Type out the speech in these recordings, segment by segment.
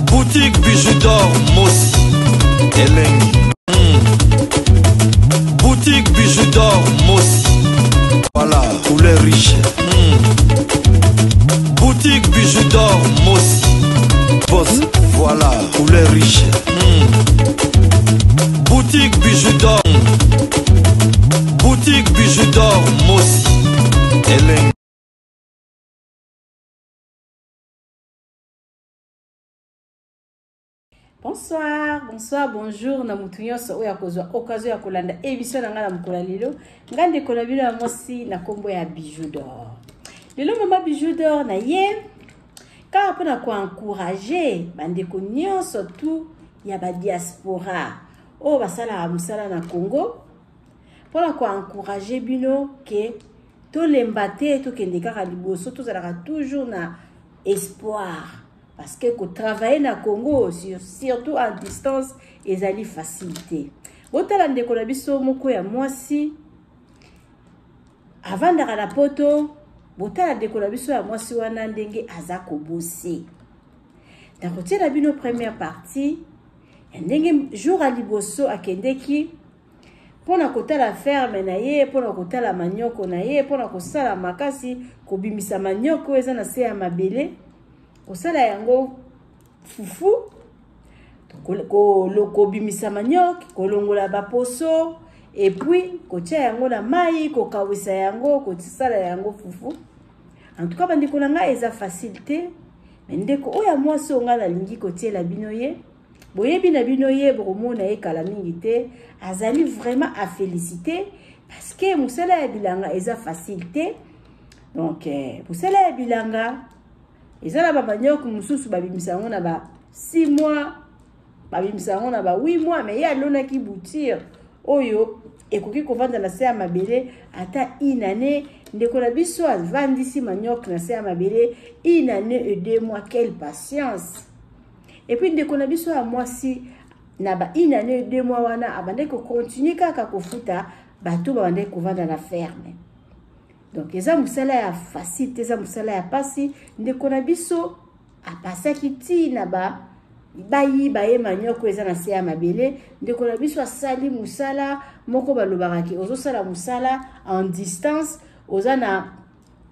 Boutique Bijou d'or Mossi Elengi. Boutique Bijou d'or Mossi. Voilà, couleur riche. Boutique Bijou d'or Mossi. Boss, voilà, couleur riche. Boutique Bijou d'or. Boutique Bijou d'or Mossi. Elengi. Bonsoir, bonsoir, bonjour na mutu nyonso oyo akozwa occasion ya kolanda émission na ngai na mokolo ya lelo. Ngai ndeko na bino ya mwasi na nkombo ya Bijou d'or. Lelo mama Bijou d'or na ye kaka mpona koencourage bandeko nyonso tu ya badiaspora oyo basalaka mosala na Congo, mpona koencourage bino ke tolemba te, tokende kaka liboso, tozalaka toujours na espoir. Parce que kotravailler na Congo, surtout en distance, ezali facilité. Botala ndeko na biso moko ya mwasi avandaka na poto, botala ndeko na biso ya mwasi wana ndenge aza kobose. Nakotiela bino première partie ya ndenge jour ya liboso akendeki mpona kotala ferme na ye, mpona kotala manioko na ye, mpona kosala makasi kobimisa manioko oyo eza na se ya mabele, kosala yango fufu, kobimisa manioc, kolongola baposo, et puis kotia yango na mai, kokawisa yango, kosala yango fufu. En tout cas bandeko na ngai eza facile te, mais ndeko oyo ya mwasi oyo ngai nalingi kotiela bino ye, boyebi na bino ye, bokomona ye kala mingi te, azali vraiment à féliciter parce que mosala ya bilanga eza facile te. Donc mosala ya bilanga eza na ba manioc mosusu babimisa yango na ba 6 mois, babimisa yango na ba 8 mois, mais ye alonaki bouture oyo ekoki kovanda na se ya mabele ata une année. Ndeko na biso avandisi manioc na se ya mabele une année et 2 mois, quelle patience! Et puis ndeko na biso ya mwasi na ba une année et 2 mois wana abandaki kocontinue kaka kofuta bato babandaki kovanda na ferme. Donc eza mosala ya facile te, eza mosala ya pasi. Ndeko na biso apasaki ti na ba bayiba ye manioko eza na se ya mabele. Ndeko na biso asali mosala moko balobaka ke ozosala mosala en distance, oza na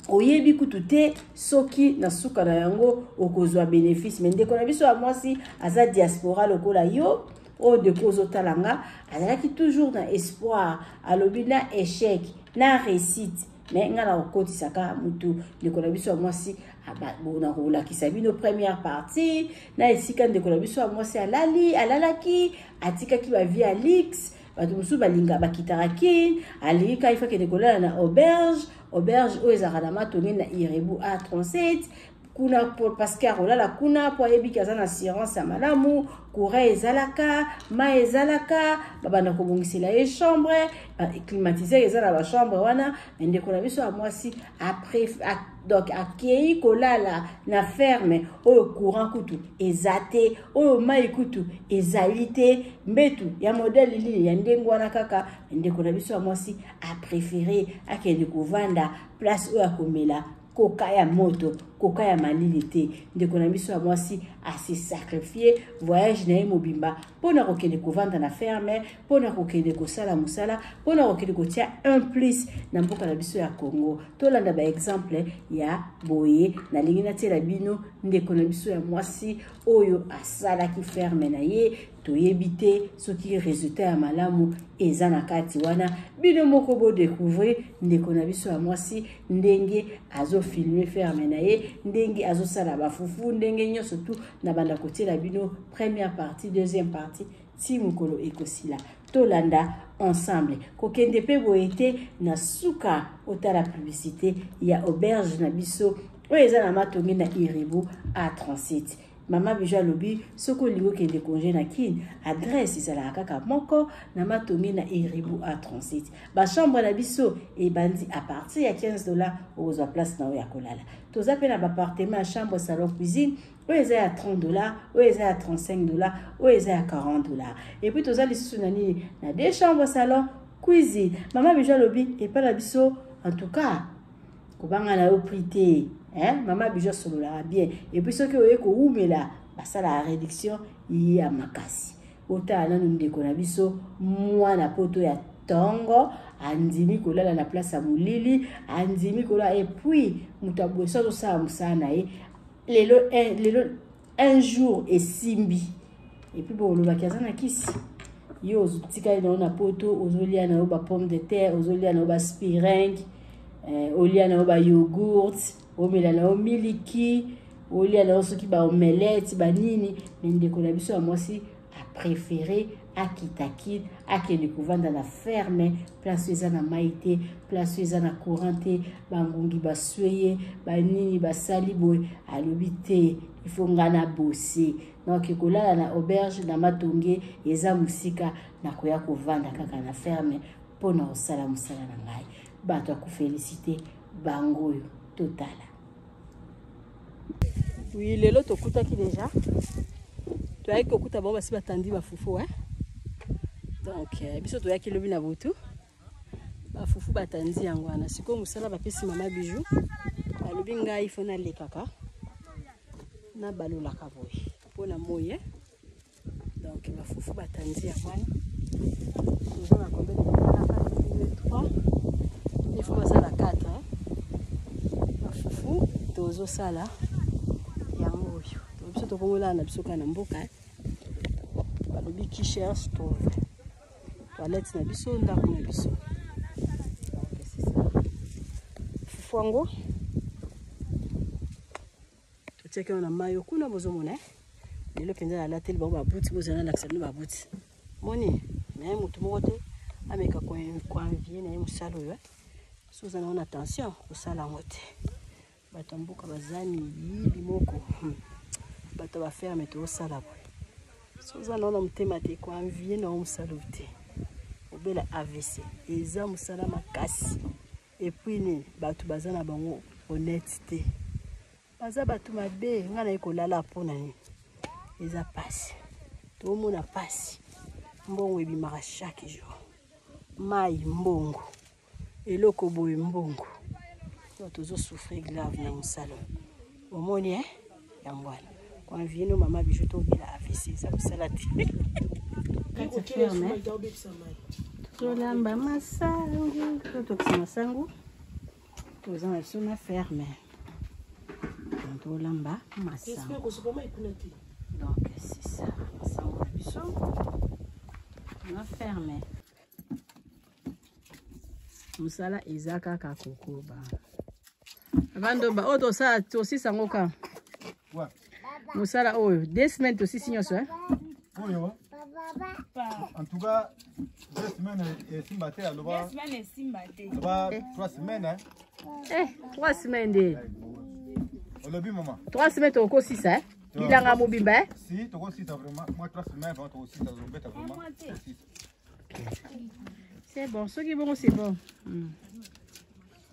oyebi kutu te soki na suka na yango okozwa bénéfice. Mais ndeko na biso ya mwasi aza diaspora lokola yo oyo ndeko ozotala nga, azalaki toujours na espoir, alobi na échec na réussite, mais nga na kokotisaka mutu. Ndeko na biso ya mwasi na kolakisa bino première partie na esika ndeko na biso ya mwasi alali, alalaki, atikaki ba vie ya luxe. Bato mosusu balinga bakitaka kin, alingi kaka ifa kende kolala na auberge, auberge oyo ezalaka na matonge na Irebu A37 kuna, parce que akolala kuna po ayebi ke aza na assurance ya malamu, courant ezalaka, mai ezalaka, babanda kobongisela ye chambre, climatiseur eza na ba chambre wana. Mais ndeko na biso ya mwasi donc akei kolala na ferme oyo courant kutu eza te, oyo mai kutu ezali te, mbetu ya modèle nini ya ndenge wana kaka. Ndeko na biso ya mwasi apréféré akende kovanda place oyo akomela koka ya moto, koka ya malili te. Ndeko na biso ya mwasi ase sacrifier voyage na ye mobimba mpona kokende kovanda na ferme, mpona kokende kosala mosala, mpona kokende kotia un plus na mboka na biso ya Congo. Tolanda ba exemple ya boye. Nalingi natiela bino ndeko na biso ya mwasi oyo asalaki ferme na ye. Toyebi te soki résultat ya malamu eza na kati wana, bino moko bodécouvrir ndeko na biso ya mwasi ndenge azofilme ferme na ye, ndenge azosala bafufu, ndenge nyonso tu. Na banda kotiela bino première partie, deuxième partie, ti mokolo ekosila. Tolanda ensemble, kokende mpe boye te na suka otala publicité ya auberge na biso oyo eza na matonge na Iribu A37. Mama Bijou alobi soki olingi okende congé na Kin, adresse ezalaka kaka moko na matonge na Iribu A37. Bachambre na biso ebandi à partir ya 15 $, okozwa place na oyo ya kolala. Toza mpe na baappartement ya chambre, salon, cuisine, oyo eza ya 30 $, oyo eza ya 35 $, oyo eza ya 40 $. Et puis toza lisusu na nini, na deux chambres, salon, cuisine. Mama Bijou alobi epai na biso, en tout cas kobanga na yo prix te, hein? Mama Bijou asololaka bien. Et puis soki oye kowumela Basalaka réduction ya makasi. Botala nanu ndeko na biso mwana poto ya tongo, andimi kolala na place ya molili, andimi kolala. Et puis moto ya boye so azosala mosala na ye lelo, lelo un jour esimbi, et puis bolobaki aza na kisi. Yo otikali na yo na poto, ozolia na yo ba pomme de terre, ozolia na yo ba spiringue, olia na yo ba yogourt, omela na yo miliki, olia na yo soki ba omelette banini. Me ndeko na biso ya mwasi apréféré akitaki, akende kovanda na ferme, place oyo eza na mai te, place oyo eza na courant te, bangungi baswe ye, banini basali boye. Alobi te, il faut nga na bose. Donc kolala na auberge na Matonge eza mosika, nakoya kovanda kaka na ferme mpona kosala mosala na ngai. Bato ya koféliciter bango oyo totala. Oui, lelo tokutaki déjà, toyaki kokuta bango basi batandi bafufu, eh? Donc biso toyaki lobi na butu, bafufu batandi yango wana. Sikoyo mosala bapesi mama Bijou, alobi ngai fo nalekaka nabalolaka boye mpona moi, eh? Donc bafufu batandi yango wana. Toza na combien de 2, 3, il faut basala 4, eh? Bafufu tozosala yango oyo. Biso tokomolala na biso kaka na mboka. Balobi qui cherche trouve. Toilette na biso, ndako na biso. Donc c'est ça, fufu yango totiaki yango na mai kuna. Bozomona lelo mpenza nalateli bango babuti. Bozala nalakisa bino babuti moni naye. Motu moko te ameka koenvier na ye mosala oyo. So oza nango na tension, kosala yango te. Bato ya mboka baza miyibi moko. Bato ya baferme tozosala boye. So oza nango na motema te, koenvier nango mosala oyo te, obela AVC. Eza mosala makasi. Et puis nini, bato baza na bango honnête te, baza bato mabe. Ngai naye kolala mpona nini? Eza pasi, tomona pasi. Mbongo ebimaka chaque jour, mai mbongo, eloko boye mbongo. Tozosouffrir grave na mosala. Omoni, eh? Yango wana koenvier no mama Bijou, tobela AVC. Eza mosala te. Tolamba masangu, totokisa masangu. Toza na biso na ferme, tolamba masangu. Donc c'est ça, masangu na biso na ferme. Mosala eza kaka kokoba. Bandoba oyo tosala, tosisa yango ka mosala oyo 2 semaines, tosisi nyonso, eh? Oyo en tout cas 2 semaines esimba te. Aloba aloba 3 semaines, hein? Eh, 3 semaines nde. Olobi mama. 3 semaines tokosisa, eh? Bilanga mobimba, eh? Si tokosisa vraiment, moi 3 semaines vraiment tokosisa, tozobeta vraiment tosisa. C'est bon, soki bongo c'est bon.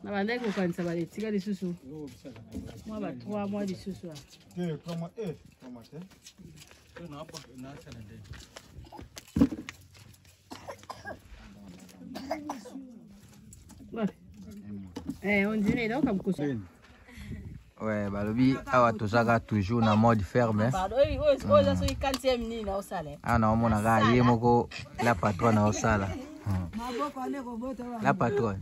Na bandaki kokanisa baletika lisusu mwa ba 3 mois lisusu. Te, 3 mois, eh, 3 mois te. Ouais. Eh, on dirait donc comme ça. Ouais, balobi awa tozaka toujours na mode ferme. Pardon, oyo oyo eza soki quantième nini na osala. Awa naomona kaka ye moko la patronne aosala. La patronne,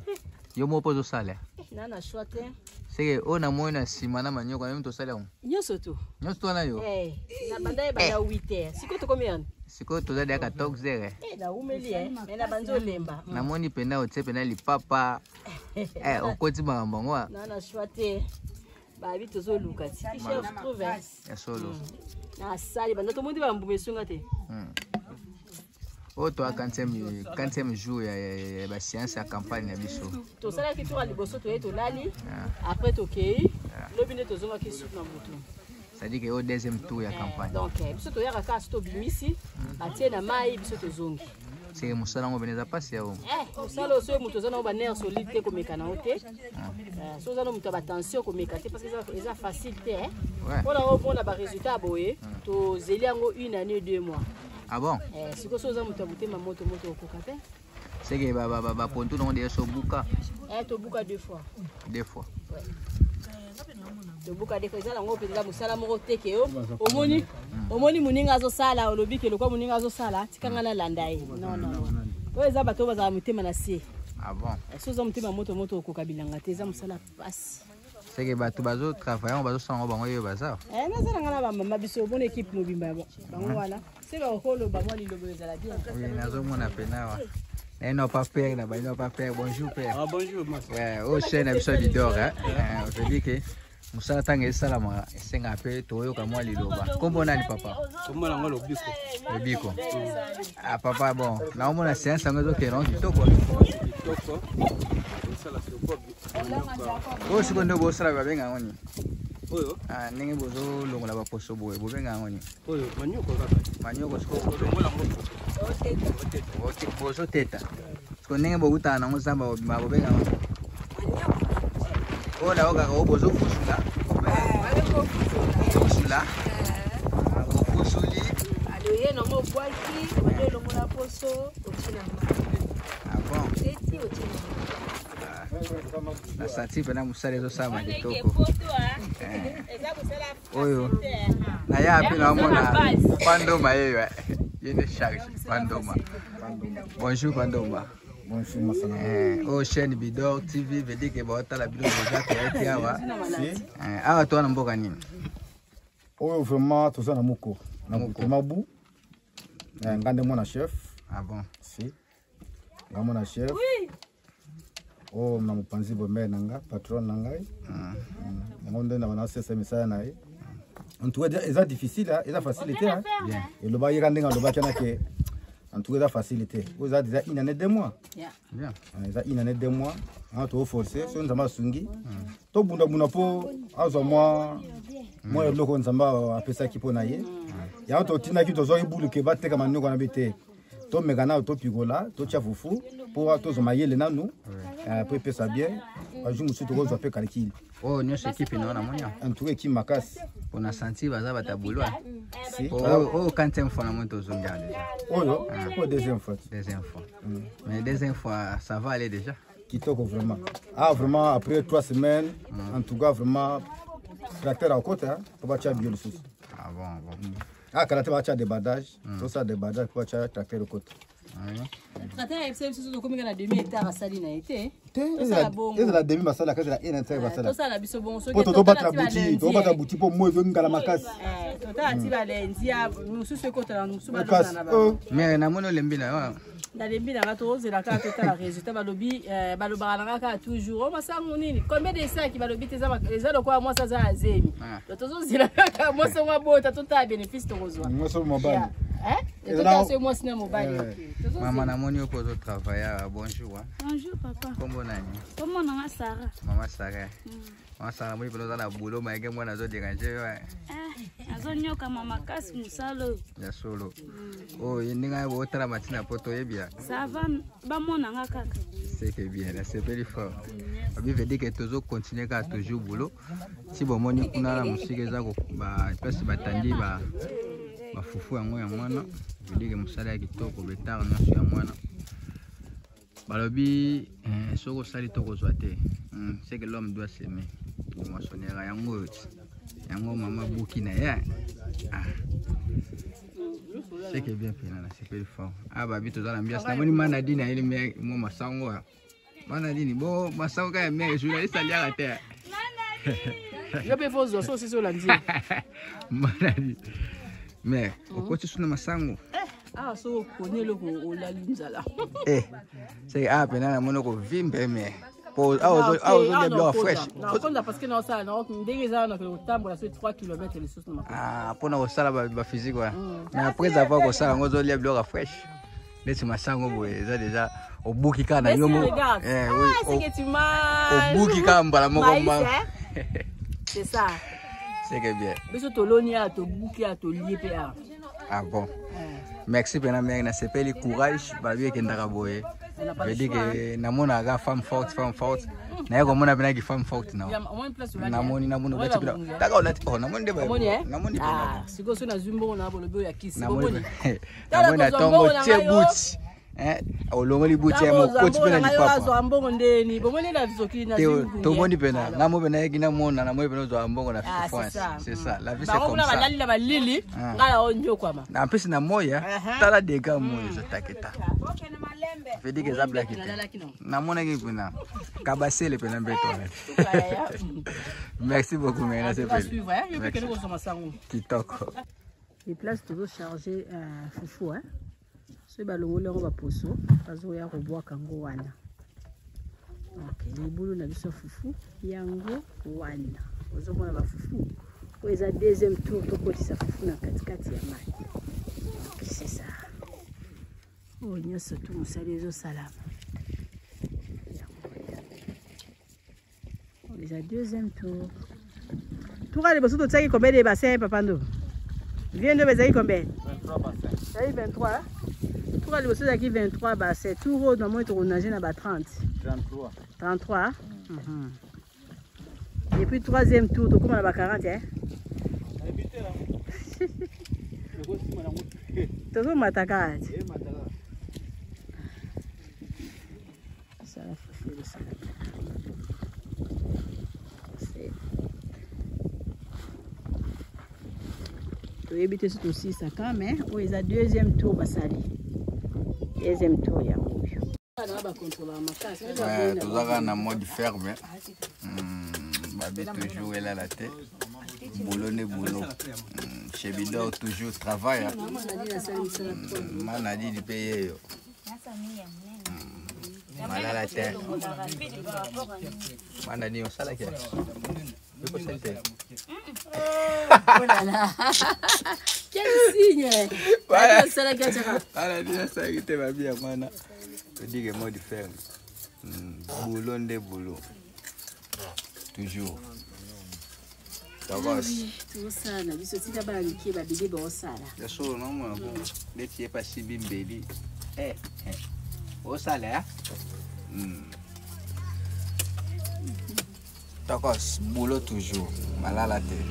yo moko mpo ozosala? Na na choix te. Seke oyo namoni na nsima na manyoko nayebi tosala yango. Nyonso tu. Nyonso to wana yo? Eh, na banda ye banda 8 heures, sikoyo tokomi yani. Sikoyo toza deya 14 heures. Eh, naumeli, eh, me na bandi olemba. Namoni mpena otie mpena lipapa, eh, okoti makambo yango a. Na na choix te. Babi tozoluka ti qui cherche trouve, eh. Ya solo. Nasali banda tomoni bambuma esunga te. Oyo toya 40e jour ya baséance ya campagne na biso. Tosalaki tour ya liboso, toye tolali, après tokei lobi nde tozongaki suku na motu. C'est-à-dire que oyo deuxième tour ya campagne. Donc biso toyaka kaka so tobimisi, batie na mai, biso tozongi. Seke mosala yango pene eza mpasi ya oyo. Mosala oyo, soki moto oza nango banerf solide te, komeka nango te. So oza na moto ya batension, komeka te, parce que eza facile te. Mpona omona barésultat ya boye, tozeli yango une année 2 mois. Ah bon? Sikoyo so oza moto ya motema moto moto, okoka te. Seke bapontu nango deja so obuka? Tobuka deux fois. Deux fois. Ouais. Tobuka deko eza nango mpenza mosala moko te ke yo omoni omoni moninga azosala, olobi ke lokwa moninga azosala, tika ngai nalanda ye. Non, non, non, oyo eza bato oyo bazala motema na se. Ah bon? So oza motema moto moto, okoka bilanga te, eza mosala pasi. Seke bato bazotravaille yango, bazosala yango bango oyo baza? Naza na ngai na bamama biso, omona ekipe mobimba bango wana se bakokoloba mwa lilobo ezala bien. Oui, nazomona pena awa naino pa père na baino pa père. Bonjour père. Ah, bonjour. Ouais, oyo chaîne na biso Bidor, hein. Je dis que mosala ntango esalamaka esengaka mpe toyoka mwa liloba. Nkombo nani, papa? Kombo nango Lobiko. Lobiko. Ah papa, bon, naomona séance yango ezokende yango kitoko. Kitoko. Osala sikoyo. Oyo sikoyo nde bosala, babenga yango nini? Oyo? Ah, ndenge bozolongola baposo boye, bobenga yango nini? Oyo manioko kaka. Manioko sikoyo. Olongola yango. Bozoteta sikoyo ndenge bokutana nango zamba bobima, bobenga yango oyo naokaka oyo bozofusula fusula, bofusuli. Oye nango, obwaki, obandi olongola poso, otie na mai. Ah bon. Teti, otie na mai. Na senti mpena mosala ezosalama kitoko. Oyo naya mpe naomona Pandoma yeyo, ye nde charge. Pandoma, bonjour Pandoma. Bonjour Masana. Oyo chaîne Bidor TV, veut dire que baotala bino deja. Toyaki awa. Awa toza na mboka nini? Oyo vraiment toza na moko na Mabu. Nga nde mwana chef. Ah bon? Si. Nga mwana chef. Oyo na mopanzi bomere na nga, patron na ngai. Yango nde na banasesa misala na ye. En tout cas eza difficile, eza facile te. Elobaki yeka ndenge alobaki wana ke en tout cas eza facile te. Oyo eza déjà une année 2 mois. Eza une année 2 mois anga toforce. So Nzambe asungi, tobundabunda mpo azwa mwa eloko Nzambe apesaki mpo na ye. Yango totindaki, tozwaki buluke bateka manioko na bi te, tomeka nanu, topikola, totia fufu mpo tozwa mayele nanu mpo epesa bien. Bajour mosusu tokozwa mpe calcul. Oyo nyonso ekipe na namoni. En tout cas équipe makasi. Mpona senti baza bato ya boulot. Oyo quantième fois namoni tozongi awa déjà. Oyo deuxième fois. Deuxième fois, mais deuxième fois ça va aller déjà. Kitoko vraiment. Ah vraiment, après 3 semaines, en tout cas vraiment tracteur akota mpo batia bio lisusu. Ah bon, bon. Ah, kala te batia débardage, tosala débardage mpo batia tracteur ekota. Tracteur ayebisa biso tokomika na demi hectare, asali na ye te. Te, ezala demi basalaka, ezala un hectare basalaka. Tosala biso bongo. Po tozobatela buti, tozobatela buti mpo mo ezongala makasi. Totala ti balenzi mosusu ekotala mosusu balona na bango. Mais namoni olembi na yo. Nalembi nanga, tozela kaka totala résultat. Balobi, balobaka nanga kaka toujours o masango nini, combien de saki, balobi te eza lokola mwasi aza ya zemi. Tozozela kaka mwasi yango abota, totala bénéfice tokozwa. Mwasi mobali. Totala soki mwasi na mobali. Mama, namoni yo mpo ozotravaille awa. Bonjour. Bonjour papa. Kombo nani? Kombo nanga Sara. Mama Sara, mama Sara, moni mpena oza na boulot mayeke, mwana azoderange yo. Azonyokama makasi mosala oyo. Ya solo, oyo ndenge botala matina po toyebia. Ça va, bamonanga kaka. C'est que bien, nasepeli fort. Abi veut dire que tozocontinue kaka toujours boulot. Si bomoni kuna na mosika eza place batandi bafufu yango ya mwana, veut dire que mosala ya kitoko betare nyonso ya mwana. Balobi soki osali to kozwa te. C'est que l'homme doit s'aimer, moissonnera yango oyo ti yango mama buki na ye. Ah. C'est que bien mpena, nasepeli fort. Ah, babi toza na ambiance. Namoni mana dini ayeli mo masango oyo. Mana dini bo masango kaka ya mere journaliste aliaka te. Yo mpe fo ozwa so osisi olandi. Mana dini mais okoti suna masango. Awa soki okoni eloko, olali nzala. Seke awa mpena namoni okovimbe me po awa ozolia biloko fresh. Nakonda parce que naosala ndenge eza wana, kotambola soki 3 km lisusu na makolo. Mpona kosala baphysique wana. Mais après avoir kosala yango, ozolia biloko fresh neti masango boye, eza déjà obuki kaka na yo. Obuki kaka mbala moko. C'est ça. C'est que bien. Biso toloni awa, tobuki awa, tolie mpe awa. Ah bon, merci mpena mare, nasepeli. Courage, babi ekendaka boye. Veut dire que namonaka femme forte, femme forte, naye komona mpenaki femme forte na namoni, namoni obeti mpena taka olati. Oh, namoni nde namoni. Sikoyo so nazwi mbongo na bolobi oyo ya kisi. Namoni na ntongo tie buti. Olongoli buti ya mokoti mpe na lipapa. Azwa mbongo ndeni bomoni na zoki na tomoni mpena nga mo mpena yeki namona namoni mpena ozwaka mbongo na France. C'est ça, la vie, c'est comme ça. Balali na balili, ngai na onyokwama. En plus na moya, tala dega moya ezotaketa, veut dire que eza blaki te. Namonaki mpena kabasele mpena mbeto. Merci beaucoup, mais nasepeli kitoko. Place tozocharge fufu, soki balongoli yango baposo, bazoya kobwaka yango wana. Ok, libulu na biso fufu yango wana, ozomona bafufu oyo eza deuxième tour, tokotisa fufu na katikati ya mai. Ok, c'est ça. Oyo nyonso tu mosali ezosalama, oyo eza deuxième tour. Tour ya liboso totiaki combien de bassin, papa Ndo vie ndo ezalaki combien? Ezalaki 23. Tour ya liboso ezalaki 23 bassin. Tour oyo namoni tokonage na ba 30. 33. 33. Et puis troisième tour tokóma na ba 40, eh? Tozomata kaka ti sala fufu ezosala. Toyebi te so tosisaka, mais oyo eza deuxième tour, basali deuxième tour yango oyo. Tozaka na mode ferme, babi toujours elala te, boulot nde boulot. Chebidor toujours travail, manadidi mpe yeyo malala te. Manadi osalaki ekosali te. Quel signe? Osalaki atiaka. Manadi asalaki te, babi ya mwana todike mode ferme, boulot nde boulot, toujours tokos. Tozosala na biso, tika bana mike babebe baosala. Ya solo, namona ko neti ye pasi bimbeli osala ya tokos, boulot toujours, malala te.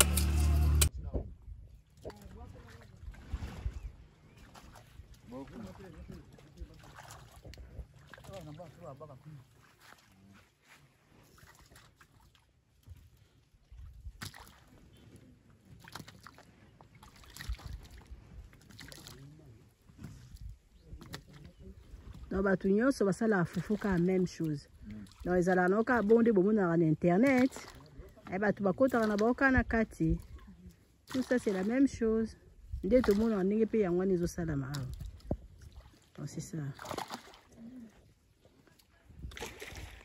Donc bato nyonso basalaka fufu kaka même chose. Donc ezalaka nao kaka bongo nde bomonaka na internet. Aye, bato bakotaka na baoka na kati, tout ça c'est la même chose nde tomonaka ndenge mpe yango wana ezosalama awa. Donc c'est ça.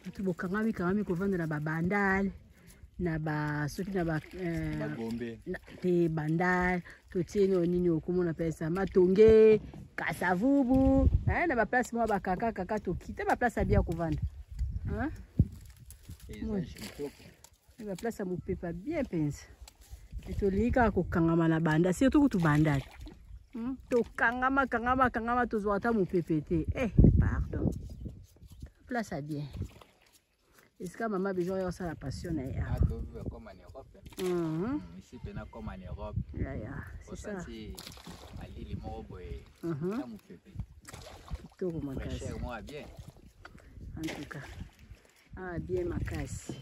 Bato bokangami kangami kovanda na babandale na ba soki na ba te bandal totie nini nini, okomona mpesa Matonge, Kasavubu, na baplace moko bakaka kaka tokita baplace ya bien kovanda, baplace ya mopepa bien mpenza. Tolingi kaka kokangama na banda, surtout kutu bandal, tokangama kangama kangama, tozwaka ata mopepe te. Pardon, place ya bien esika mama Bijo oyo osala passion na ye awa. Ici pena comme en Europe. Ya, c'est ça. Osanti malili moko boye na mopepe. Kitoko makasi. Fraîcheur moko bien. En tout cas, ah, bien makasi.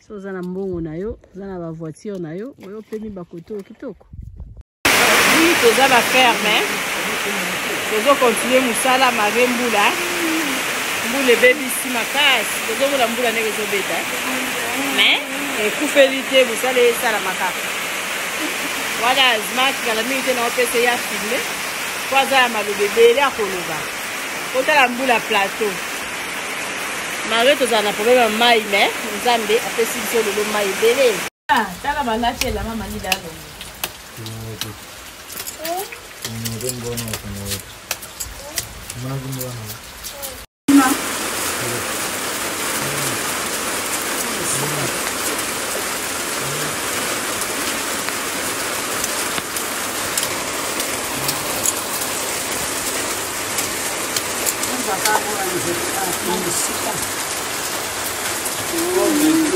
So oza na mbongo na yo, oza na bavoiture na yo, oyo opemi bakoto oyo kitoko. Oui, toza baferme, tozokontinue mosala malgré mbula. Mbula ebebisi makasi, tozomona mbula ndenge ezobeta, mais ekufeli te, mosala esalama kaka. Wana azima kala mingi te, na opesa ya filme po aza ya maloba ebele akoloba. Otala mbula plateau, malgré tozala na problème ya mai, mais Nzambe apesi biso lelo mai ebele. Tala balati elamba malili alongo.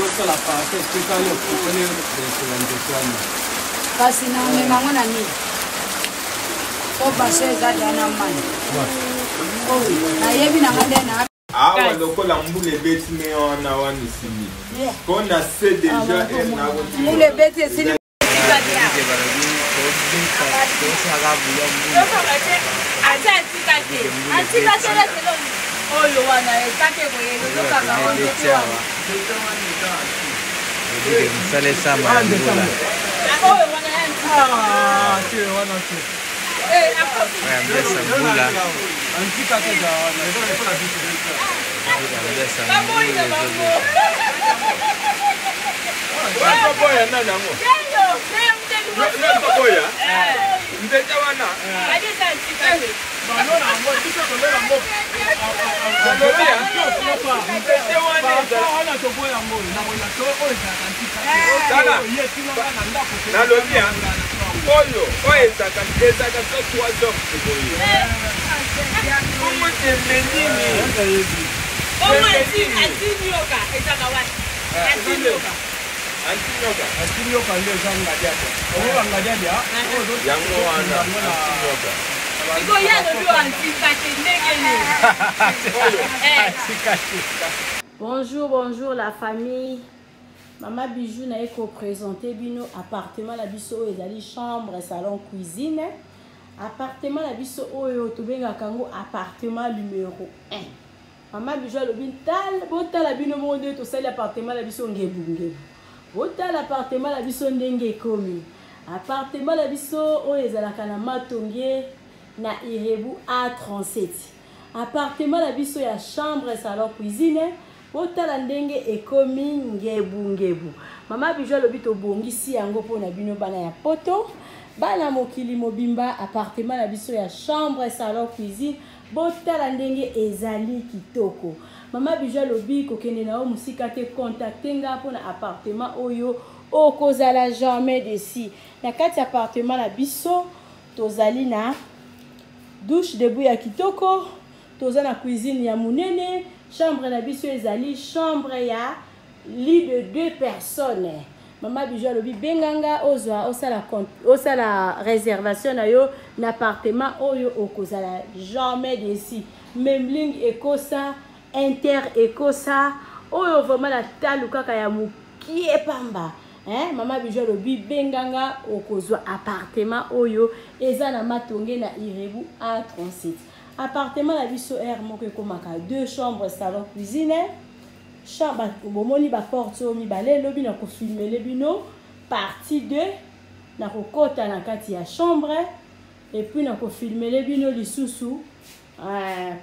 Osala parti etikali okutani na nzete wana. Kasi na omemango na nini? Po baso eza deya na mai. Nayebi na nga nde na awa lokola mbula ebeti me wana wana esili mpo na se deja mbula ebeti esili. Oyo wana ekake boye ezokanga mosala esama ya mbula oyo wana ya ambiasa mbula, ambiasa mbula ezobeta. Oya nani yango oya nzete wana nalobi oyo oyo ezalaka ezalaka so 3 heures boye bongo tembe nini? Antinyoka, antinyoka nde eza ngadiadia, okoka ngadiadia yango wana antinyoka. Bonjour, bonjour la famille. Mama Bijou naye koprésente bino appartement na biso oyo ezali chambre, salon, cuisine. Appartement na biso oyo tobengaka yango appartement numéro 1. Mama Bijou alobi botala bino moko nde tosali appartement na biso ngebu ngebu. Botala appartement na biso ndenge ekomi. Appartement na biso oyo ezalaka na Matonge na Irebu A37. Appartement na biso ya chambre, salon, cuisine. Botala ndenge ekomi ngebu ngebu. Mama Bijou alobi tobongisi yango mpona bino bana ya poto, bana mokili mobimba. Appartement na biso ya chambre, salon, cuisine, botala ndenge ezali kitoko. Mama Bijou alobi kokende na yo mosika te, contacte nga mpona appartement oyo, okozala jamais déçu. Na kati ya appartement na biso tozali na douche debout ya kitoko, toza na cuisine ya monene. Chambre na biso ezali chambre ya lit de 2 personnes. Mama Bijou alobi benganga ozwa osala osala réservation na yo na appartement oyo, okozala jamais déçu. Memling ekosa inter ekosa oyo vraiment na talu kaka ya mokie pamba, hein? Mama Bijou alobi benganga okozwa appartement oyo eza na Matonge na Irebu A37. Appartement na biso aire moko ekomaka 2 chambres, salon, cuisine. Chambre bomoni baporte oyo mibale. Elobi na kofilmele bino partie 2, na kokɔta na kati ya chambre et puis na kofilmele bino lisusu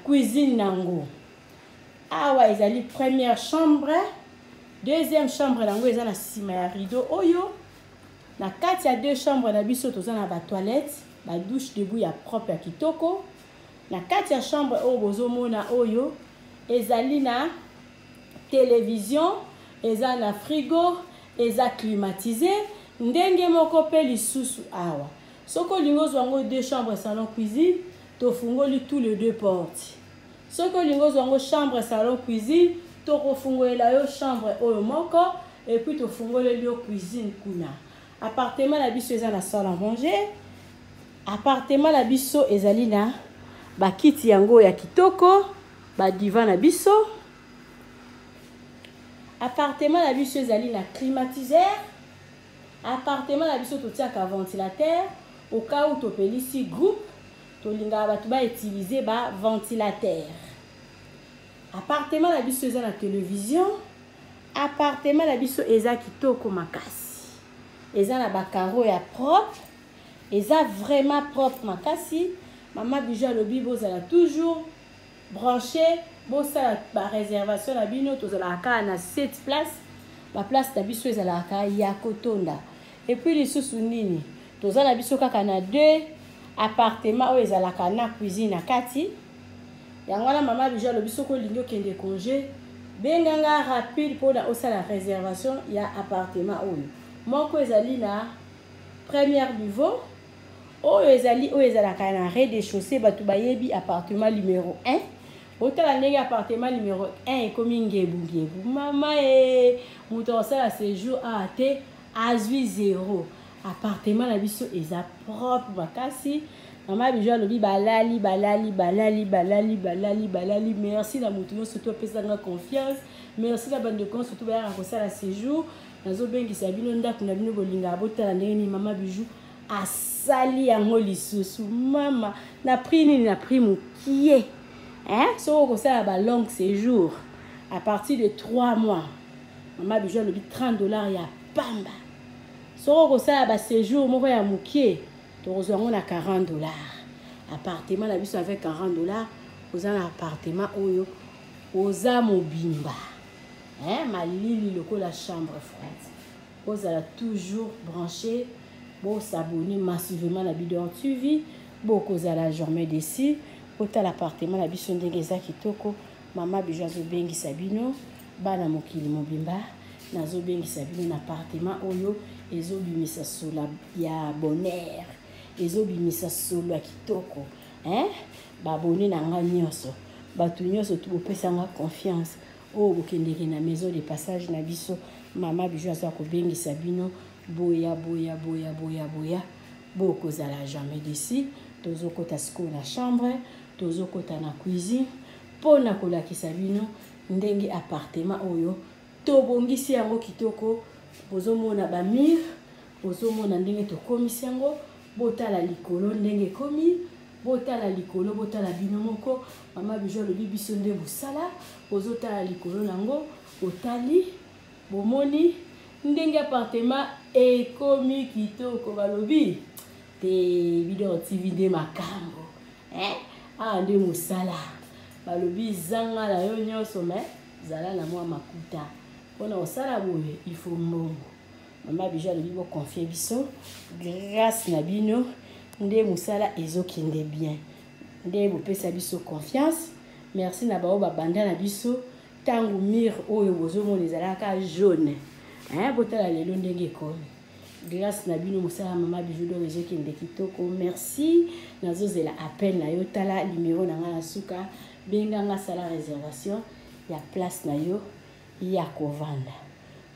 cuisine nango. Awa ezali première chambre, deuxième chambre nango eza na nsima ya rideau oyo. Na kati ya deux chambre na biso toza na batoilette, badouche debout ya propre ya kitoko. Na kati ya chambre oyo bozomona oyo ezali na télévision, eza na frigo, eza climatisé ndenge moko mpe lisusu. Awa soki olingi ozwa yango deux chambres, salon, cuisine, tofungoli tous les deux portes. Soki olingi ozwa yango chambre, salon, cuisine, tokofungolela yo chambre oyo moko et puis tofungoleli yo cuisine kuna. Appartement na biso eza na salle à manger. Appartement na biso ezali na bakiti yango ya kitoko, badivan na biso. Appartement na biso ezali na climatiseur. Appartement na biso totiaka ventilateur au cas où topelisi groupe, tolingaka bato bautilize baventilateur. Appartement na biso eza na télévision. Appartement na biso eza kitoko makasi, eza na bakaro ya propre, eza vraiment propre makasi. Mama Bijou alobi bozala toujours branché, bosala baréservation na bino. Tozalaka kaka na 7 place, baplace na biso ezalaka ya kotonda. Et puis lisusu nini? Toza na biso kaka na deux appartement oyo ezalaka na cuisine na kati. Yango wana Mama Bijou alobi soki olingi okende congé, benganga rapide mpona osala réservation ya appartement oyo. Moko ezali na première niveau, oyo ezali oyo ezalaka na rez-de-chaussée. Bato bayebi appartement numéro 1. Otala ndenge appartement numéro 1 ekomi ngebungebu. Mama e, moto akosala séjour awa te azwi zéro. Appartement na biso eza propre makasi. Mama Bijou alobi balali balali balali balali balali balali. Merci na moto nyonso to apesa nga confiance. Merci na bandeko nyonso to bayaka kosala séjour. Nazobengisa bino ndako na bino bolingaka botala ndenge nini Mama Bijou asali yango lisusu. Mama na prix nini? Na prix mokie. Hein? Soki okosala ba long séjour à partir de 3 mois. Mama Bijou alobi 30 $ ya pamba. Soki okosala ba séjour moko ya mokie, tokozwa yango na 40 $. Appartement na biso avec 40 $, oza na appartement oyo oza mobimba. Hein, malili lokola chambre froide. Ozala toujours branché, bo s'abonner massivement na Bidor TV, bokozala jamais déçu. Otala appartement na biso ndenge eza kitoko. Mama Bijou azobengisa bino bana mokili mobimba, nazobengisa bino na appartement oyo ezobimisa solo ya bonheur, ezobimisa solo ya kitoko. Hein? Babone na nga nyonso, bato nyonso tu bopesa nga confiance oyo bokendeke na maison de passage na biso. Mama Bijou aza kobengisa bino, boya boya boya boya boya, bokozala jamais déçu. Tozokota sikoyo na chambre, tozokota na cuisine mpona kolakisa bino ndenge appartement oyo tobongisi yango kitoko. Bozomona ba mur, bozomona ndenge tokomisi yango. Botala likolo ndenge ekomi, botala likolo, botala bino moko. Mama Bijou alobi biso nde mosala. Bozotala likolo nango, botali, bomoni ndenge appartement ekomi kitoko. Balobi te Bidor TV nde makambo. Hein? Awa nde mosala. Balobi zanga na yo nyonso, mais zala na mwa makuta mpona kosala boye, il faut mbongo. Mama Bijou alobi boconfie biso, grâce na bino nde mosala ezokende bien, nde bopesa biso confiance. Merci na bao babanda na biso ntango mur oyo bozomona ezalaka jaune. Hein, botala lelo ndenge ekomi. Grâce na bino mosala Mama Bijou d'Or ezokende kitoko. Merci. Nazozela appel na yo, tala numéro na nga na suka, benga nga, sala réservation ya place na yo ya kovanda.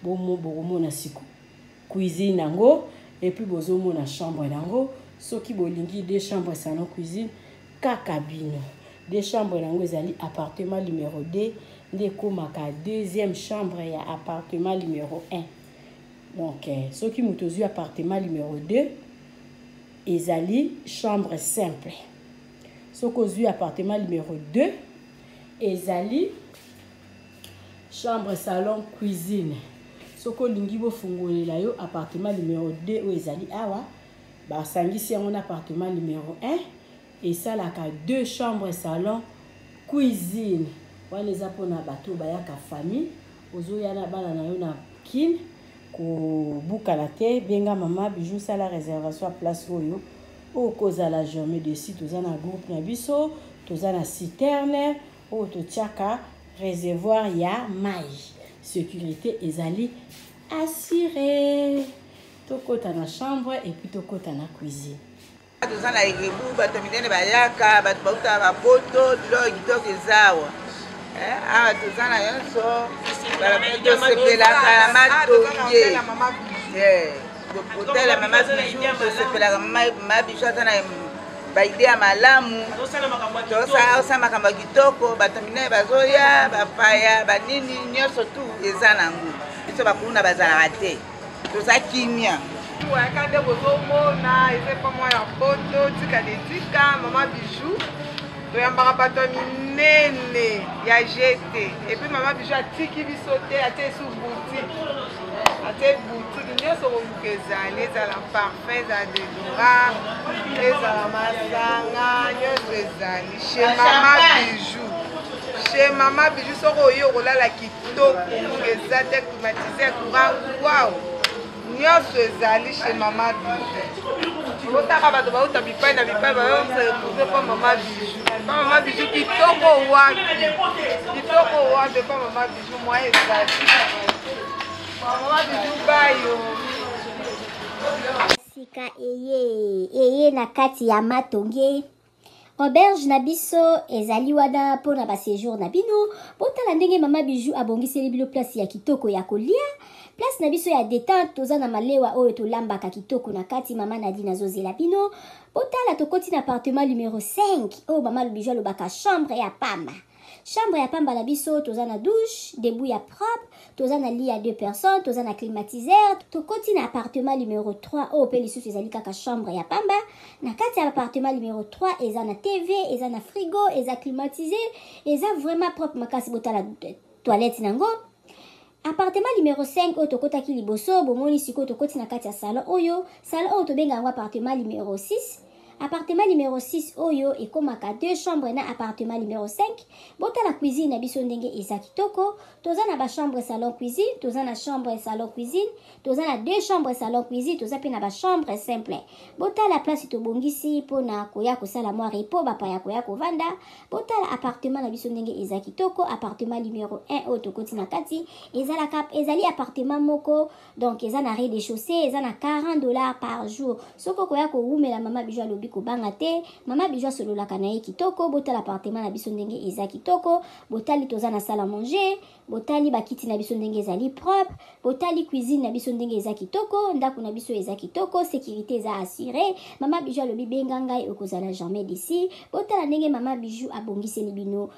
Bomo bokomona siko cuisine yango, et puis bozomona chambre yango. Soki bolingi deux chambres, salon, cuisine, kaka bino. Deux chambres yango ezali appartement numéro 2, nde ekomaka deuxième chambre ya appartement numéro 1. Donc soki moto ozwi appartement numéro 2, ezali chambre simple. Soki ozwi appartement numéro 2, ezali chambre, salon, cuisine. Soki olingi bofungolela yo appartement numéro 2 oyo ezali awa, basangisi yango na appartement numéro 1, esalaka deux chambres, salon, cuisine. Wana eza mpona bato bayaka famille, ozoya na bana na yo na Kin, kobukana te, benga Mama Bijou, sala réservation ya place oyo okozala jamais déçu. Toza na groupe na biso, toza na citerne oyo totiaka réservoir ya mai, sécurité ezali assuré. Tokota na chambre et puis tokota na cuisine. Toza na Erebu, bato minene bayaka, bato bautaka bapoto, biloko kitoko eza awa. Awa toza na nyonso, tosepelaka na Matonge, hotel ya Mama Bijou. Tosepelaka Mama Bijou aza na baide ya malamu, tosala makambo ya kitoko, bato minene bazoya, bapaya, banini nyonso tu eza nango. Biso bakuluna bazalaka te, toza kimia. Wayaka nde bozomona eza epa mwa ya poto, tika de tika Mama Bijou. Toyambaka bato ya minene ya gt, et puis Mama Bijou atiki biso te, atie esu boutique, atie boutique nyonso koluka ezali, ezala parfum, ezala déodorant, ezala masanga, nyonso ezali chez Mama Bijou. Chez Mama Bijou, soki oye okolala kitoko, ngunga eza te, climatiseur, courant, wow, nyonso ezali chez Mama Bijou. Otaka bato bauta bipai na bipai, bayosa retrouve pa Mama Bijou. Pa Mama Bijou kitoko wapi, kitoko wapi pa Mama Bijou, mwa ezali Mama Bijou bayo. Sika eye eye na kati ya Matonge, auberge na biso ezali wana mpona baséjour na bino. Botala ndenge Mama Bijou abongiseli bino place ya kitoko ya kolia. Place na biso ya detente, toza na malewa oyo tolambaka kitoko na kati. Mama Nadine azozela bino. Botala, tokoti na appartement numero 5 oyo mama Bijou alobaka chambre ya pamba. Chambre ya pamba na biso, toza na douche debout ya propre, toza na lit ya deux personnes, toza na climatiseur. Tokoti na appartement numero 3 oyo mpe lisusu ezali kaka chambre ya pamba. Na kati ya appartement numero 3 eza na TV, eza na frigo, eza climatisé, eza vraiment propre makasi. Botala toilette nango. Appartement numero 5 oyo tokotaki liboso, bomoni sikoyo tokoti na kati ya salon oyo. Salon oyo tobenga yango appartement numero 6. Appartement numero 6 oyo ekomaka deux chambres na appartement numero 5. Botala cuisine na biso ndenge eza kitoko. Toza na bachambre salon cuisine, toza na chambre salon cuisine, toza na deux chambres salon cuisine, toza mpe na bachambre simple. Botala place tobongisi mpona koya kosala mwa repos, bapaya koya kovanda. Botala appartement na biso ndenge eza kitoko. Appartement numero 1 oyo tokoti na kati ezalaka, ezali appartement moko, donc eza na rez-de-chaussée, eza na 40 $ par jour. Soki okoya kowumela, mama Bijou alobi kobanga te. Mama Bijou asololaka na ye kitoko. Botala appartement na biso ndenge eza kitoko. Botali, toza na salle à manger. Botali bakiti na biso ndenge ezali propre. Botali cuisine na biso ndenge eza kitoko. Ndako na biso eza kitoko, sécurité eza assuré. Mama Bijou alobi benga ngai, okozala jamais déçu. Botala ndenge mama Bijou abongiseli bino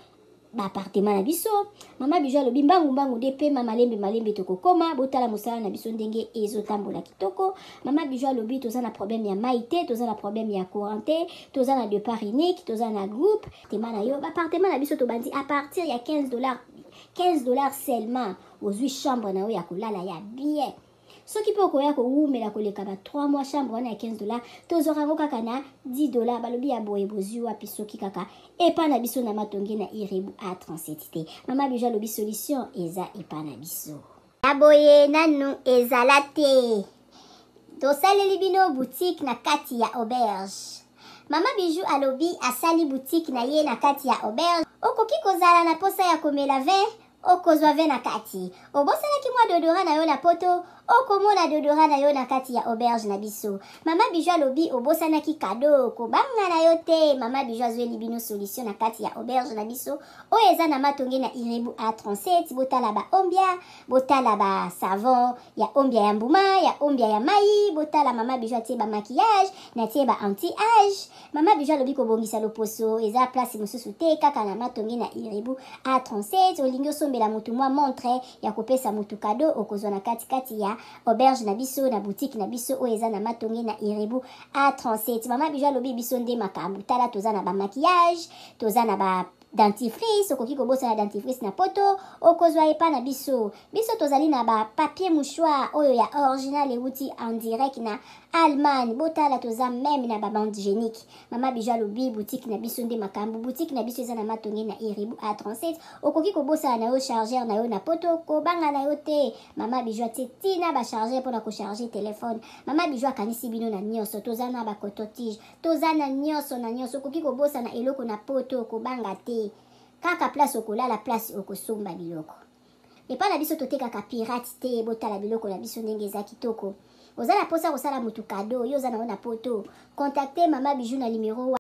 baappartement na biso. Mama Bijou alobi mbangu mbangu nde pema, malembe malembe tokokoma. Botala mosala na biso ndenge ezotambola kitoko. Mama Bijou alobi toza na problème ya mai te, toza na problème ya courant te, toza na départ unique, toza na groupe tema na yo. Baappartement na biso tobandi à partir ya 15 $, 15 $ seulement, ozwi chambre na yo ya kolala ya bien. Soki mpe okoya kowumela koleka ba 3 mois, chambre wana ya 15 $, tozwaka yango kaka na 10 $. Balobi ya boye bozwi wapi soki kaka epa na biso na Matonge na Irebu A37 te? Mama Bijou alobi solution eza epa na biso. Ya boye nanu ezala te. Tosaleli bino boutique na kati ya auberge. Mama Bijou alobi asali boutique na ye na kati ya auberge. Okoki kozala na posa ya komela vin, okozwa vin na kati. Obosanaki mwa déodorant na yo na poto, okomona déodorant na yo na kati ya auberge na biso. Mama Bijou alobi obosanaki cadeau, kobanga na yo te. Mama Bijou azweli bino solution na kati ya auberge na biso oyo eza na Matonge na Irebu A37. Botala baombia, botala basavon ya ombia ya mbuma, ya ombia ya mai. Botala, mama Bijou atie bamaquillage, natie ba anti âge. Mama Bijou alobi kobongisa loposo eza place mosusu te, kaka na Matonge na Irebu A37. Olingi osombela motu mwa montre ya kopesa motu cadeau, okozwa na katikati ya auberge na biso, na boutique na biso oyo eza na Matonge na Irebu A37. Mama Bijou alobi biso nde makambo. Tala, toza na bamaquillage, toza na ba dentifrice. Okoki kobosana dentifrice na poto, okozwa epa na biso. Biso tozali na bapapier mouchoir oyo ya original euti en direct na Allemagne. Botala, toza même na babande hygiénique. Mama Bijou alobi boutique na biso nde makambo. Boutique na biso eza na Matonge na Iribu A37. Okoki kobosana na yo chargeur na yo na poto, kobanga na yo te. Mama Bijou atie ntina bachargeur mpona kocharge telefone. Mama Bijou akanisi bino na nyonso. Toza na bacoton-tige, toza na nyonso na nyonso. Okoki kobosana eloko na poto, kobanga te. Kaka place okolala, place okosomba biloko epai na biso. Totekaka pirate te. Botala biloko na biso ndenge eza kitoko. Oza na mposa kosala motu cadeau, yo oza nango na poto, contacte mama Bijou na numero.